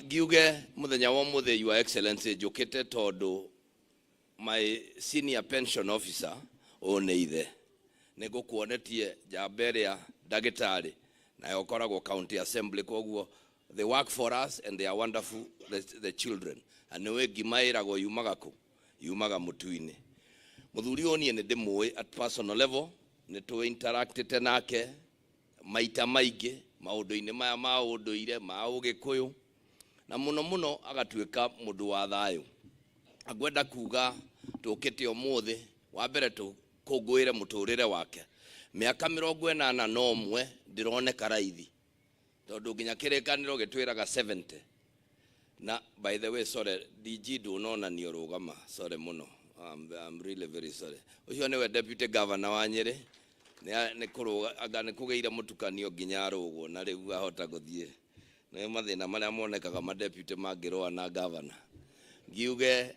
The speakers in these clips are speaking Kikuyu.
Ngiuge muthenya wa umuthi, Your Excellency, njukite tondu my senior pension officer ũyũ nĩ ithe nĩ ngũkuonetie njamba ĩrĩa ndagĩtarĩ nayo ũkoragwo county assembly. Koguo they work for us and they are wonderful, the children. Na nĩwe ngima ĩragwo yumaga kũ yumaga mũtu-inĩ. Mũthuri ũyũ niĩ nĩ ndĩmũĩ at personal level, nĩ tũ interactĩte nake maita maingĩ maũndũ-inĩ maya ma ũndũire ma ũgĩkũyũ, na mũno mũno agatuĩka mũndũ wa thayũ. Angwenda kuga tũkĩte ũmũthĩ wa mbere tũkũngũĩre mũtũrĩre wake, mĩaka 81 ndĩroneka raithi, tondũ nginya kĩrĩkanĩro gĩtwĩraga 70. Na by the way, sorry, DG, ndũnonanio rũgama, sorry mũno. I'm really very sorry. Ũcio nĩwe deputy governor wa Nyĩrĩ. Nĩ kũrũga anga nĩ kũgĩire mũtukanio nginya arũgwo, na rĩu ahota gũthiĩ nĩ mathĩna marĩa monekaga madeputy mangĩrũa na governor. Ngiuge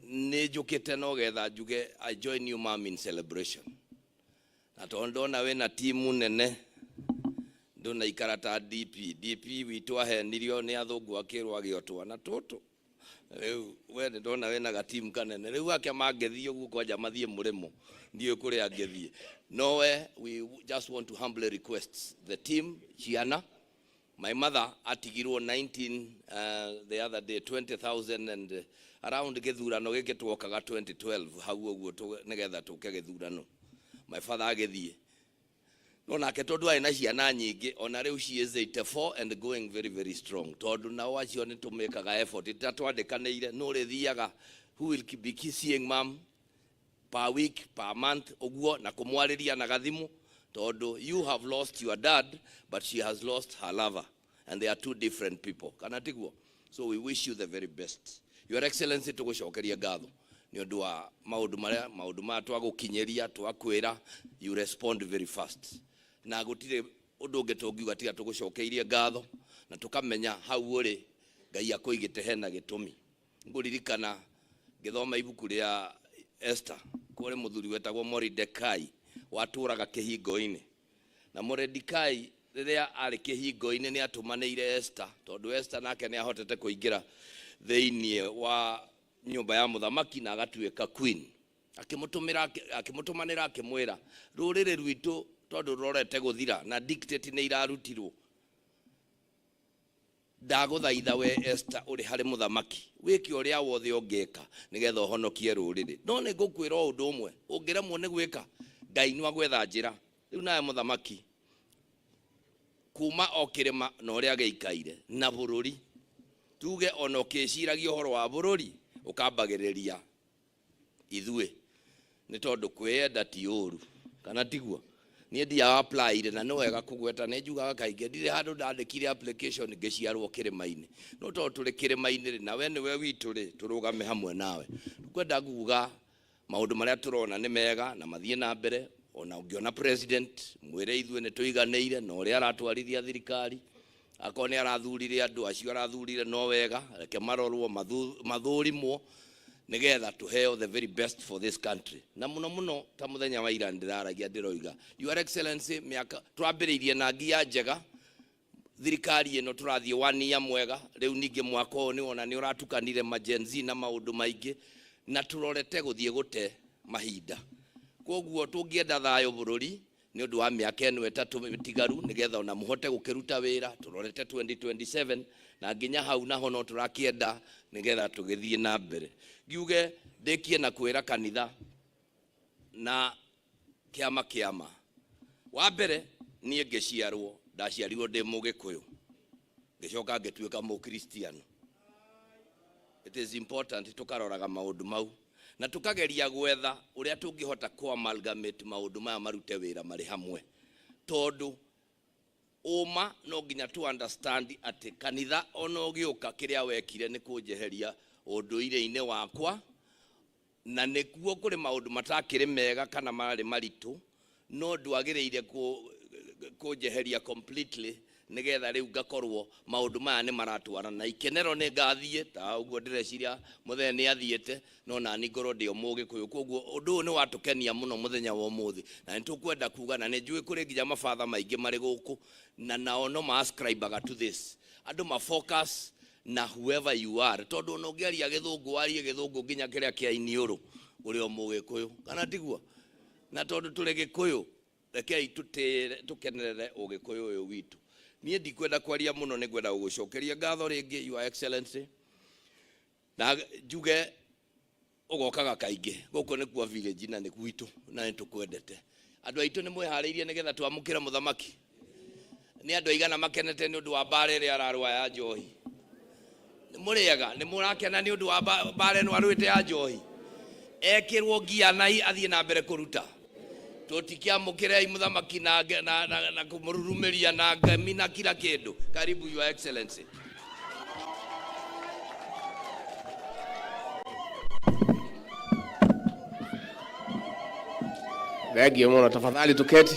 nĩ njũkĩte no getha njuge I join you, ma'am, in celebration, na tondũ ndona wĩna timu nene, ndũnaikara ta DP. DP witũ ahenirio nĩ athũngũ akĩrwo agĩo twana tũtũ. Rĩu we nĩ ndona wĩna gatimu kanene. Rĩu ake mangĩthiĩ ũguo kwanja mathiĩ mũrĩmo, ndiũĩ kũrĩa angĩthiĩ. No we just want to humbly request the team, ciana. My mother atigirwo 19 the other day 20,000 and around gĩthurano gĩkĩ twokaga 2012 hau ũguo, nĩgetha tũke gĩthurano. My father agĩthiĩ, no nake tondũ arĩ na ciana nyingĩ, ona rĩu she is 84 and going very very strong, tondũ nao acio nĩ tũmĩkaga effort ta twandĩkanĩire no rĩthiaga who will be seeing mom per week, per month ũguo, na kũmwarĩria na gathimu, tondũ you have lost your dad but she has lost her lover and they are two different people, kana tiguo? So we wish you the very best, Your Excellency. Tũgũcokeria ngatho nĩ ũndũ wa maũndũ marĩa maũndũ maya twagũkinyĩria, twakwĩra, you respond very fast, na gũtirĩ ũndũ ũngĩ tũngiuga tiga tũgũcokeirie ngatho na tũkamenya hau ũrĩ Ngai akũigĩte hena gĩtũmi. Ngũririkana ngĩthoma ibuku rĩa Esther, kũrĩ mũthuri wetagwo Moridekai watũraga kĩhingo-inĩ, na Moridekai rĩrĩa arĩ kĩhingo-inĩ nĩ atũmanĩire Esther, tondũ Esther nake nĩ ahotete kũingĩra thĩinĩ wa nyũmba ya mũthamaki na agatuĩka queen. Akĩmũtũmĩra, akĩmũtũmanĩra, akĩmwĩra rũrĩrĩ rwitũ tondũ rũrorete gũthira na dictate nĩ irarutirwo, ndagũthaitha we Esther ũrĩ harĩ mũthamaki wĩke ũrĩa wothe ũngĩka nĩgetha ũhonokie rũrĩrĩ. No nĩ ngũkwĩra o ũndũ ũmwe, ũngĩremwo nĩ gwĩka, Ngai nĩ agwetha njĩra. Rĩu nawe mũthamaki kuma o kĩrĩma na ũrĩa gĩikaire na bũrũri, tuge ona ũkĩciragia ũhoro wa bũrũri ũkambagĩrĩria ithuĩ, nĩ tondũ kwĩyenda ti ũru, kana tiguo? Niĩ ndiaga apply, na nĩ wega kũgweta, nĩ njugaga kaingĩ ndirĩ handũ ndandĩkire application ngĩciarwo kĩrĩma-inĩ, no tondũ tũrĩ kĩrĩma-inĩ rĩ, na we nĩwe witũ rĩ, tũrũgame hamwe nawe. Kwenda nguga maũndũ marĩa tũrona nĩ mega na mathiĩ na mbere. Ona ũngĩona president, mwĩre ithuĩ nĩ tũiganĩire na ũrĩa aratwarithia thirikari. Akorwo nĩ arathurire andũ acio arathurire no wega, reke marorwo, mathũrimwo nigetha tuheo the very best for this country. Na muno muno ta muthenya wa ira ndĩraragia, ndĩroiga, Your Excellency, mĩaka twambĩrĩirie na ngia njega thirikari ĩno, tũrathiĩ one year mwega. Rĩu ningĩ mwaka ũyũ nĩ wona nĩ ũratukanire ma Gen Z na maũndũ maingĩ, na tũrorete gũthiĩ gũte mahinda. Koguo tũngĩenda thayũ bũrũri nĩ ũndũ wa mĩaka ĩno 3 mĩtigaru, nĩgetha ona mũhote gũkĩruta wĩra tũrorete 2027, na nginya hau naho no tũrakĩenda nĩgetha tũgĩthiĩ na mbere. Ngiuge ndĩkie na kwĩra kanitha na kĩama kĩama wa mbere, niĩ ngĩciarwo ndaciarirwo ndĩ Mũgĩkũyũ, ngĩcoka ngĩtuĩka Mũkristiano. It is important tũkaroraga maũndũ mau na tũkageria gwetha ũrĩa tũngĩhota kũ amalgamate maũndũ maya marute wĩra marĩ hamwe, tondũ ũma no nginya tu understand atĩ kanitha ona ũgĩũka kĩrĩa wekire nĩ kũnjeheria ũndũire-inĩ wakwa, na nĩkuo kũrĩ maũndũ matakĩrĩ mega kana marĩ maritũ, no ndwagĩrĩire kũnjeheria completely, nĩgetha rĩu ngakorwo maũndũ maya nĩ maratwarana na ikenero. Nĩ ngathiĩ ta ũguo ndĩreciria mũthenya nĩ athiĩte, no nani ngorwo ndĩ o Mũgĩkũyũ. Koguo ũndũ ũyũ nĩ watũkenia mũno mũthenya wa ũmũthĩ, na nĩ tũkwenda kuga, na nĩ njũĩ kũrĩ nginya mabatha maingĩ marĩ gũkũ na nao no ma-ascribe to this. Andũ ma focus na whoever you are, tondũ ona ũngĩaria gĩthũngũ, warie gĩthũngũ nginya kĩrĩa kĩa iniũrũ, ũrĩ o mũgĩkũyũ, kana tiguo? Na tondũ tũrĩ gĩkũyũ, rekei tũtĩre tũkenerere ũgĩkũyũ ũyũ witũ. Niĩ ndikwenda kwaria mũno, nĩ ngwenda gũgũcokeria ngatho rĩngĩ, Your Excellency, na njuge ũgokaga kaingĩ gũkũ. Nĩ kwa village na nĩ gwitũ na nĩ tũkwendete. Andũ aitũ, nĩ mwĩharĩirie nĩgetha twamũkĩre mũthamaki? Nĩ andũ aigana makenete nĩ ũndũ wa mbara ĩrĩa ararũa ya njohi? Nĩ mũrĩega? Nĩ mũrakena nĩ ũndũ wa mbara ĩno arũĩte ya njohi? Ekĩrwo ngia na athiĩ na mbere kũruta. Tũtikĩamũkĩrei mũthamaki na kũmũrurumĩria na ngemi na kila kĩndũ. Karibu, Your Excellency. Thengiũ mũno. Tafadhali tuketi.